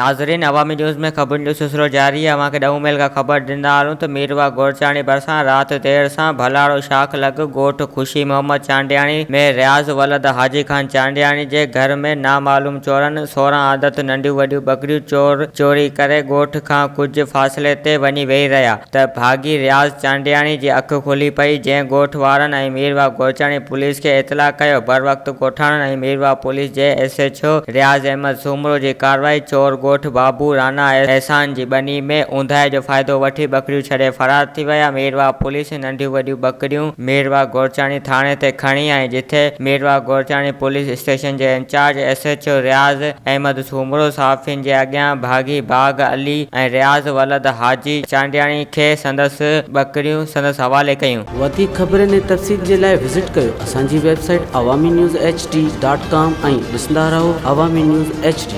ناظرين عوامي نيوز ۾ خبرن جو سلسلو جاري آهي اوهان کي ڏهون ميل کان خبر ڏيندا هلون ته ميرواهه گورچاڻي ڀرسان رات دير سان ڀلاڙو شاخ لڳ ڳوٺ خوشي محمد چانڊياڻي ۾ رياض ولد حاجي خان چانڊياڻي جي گهر ۾ نامعلوم چورن 16 عدد ننڍيون وڏيون ٻڪريون چور چوري ڪري ڳوٺ کان ڪجهه فاصلي تي وڃي ويهي رهيا ته ڀاڳي رياض چانڊياڻي جي اک کلي پئي جنهن ڳوٺ وارن ۽ ميرواهه گورچاڻي پوليس کي اطلاع ڪيو بروقت ڳوٺاڻن ۽ ميرواهه پوليس جي S H O Riaz Ahmed Soomro جي ڪارروائي چور ڳوٺ بابو رانا احسان جي ٻني ۾ اونداهي جو فائدو وٺي ٻڪريون ڇڏي فرار ٿي ويا ميرواهه پوليس ننڍيون وڏيون ٻڪريون ميرواهه گورچاڻي ٿاڻي تي کڻي آئي جتي ميرواهه گورچاڻي پوليس اسٽيشن جي incharge S H O Riaz Ahmed Soomro صحافين جي اڳيان ڀاڳي باغ علي ۽ رياض ولد حاجي چانڊياڻي کي سندس ٻڪريون سندس حوالي ڪيون. وڌيڪ خبرن ۽ تفصيل جي لاء وزٽ ڪيو اسان جي website Awami news H D dot com ۽ ڏسندا رهو عوامي نيوز ايڇ ڊي.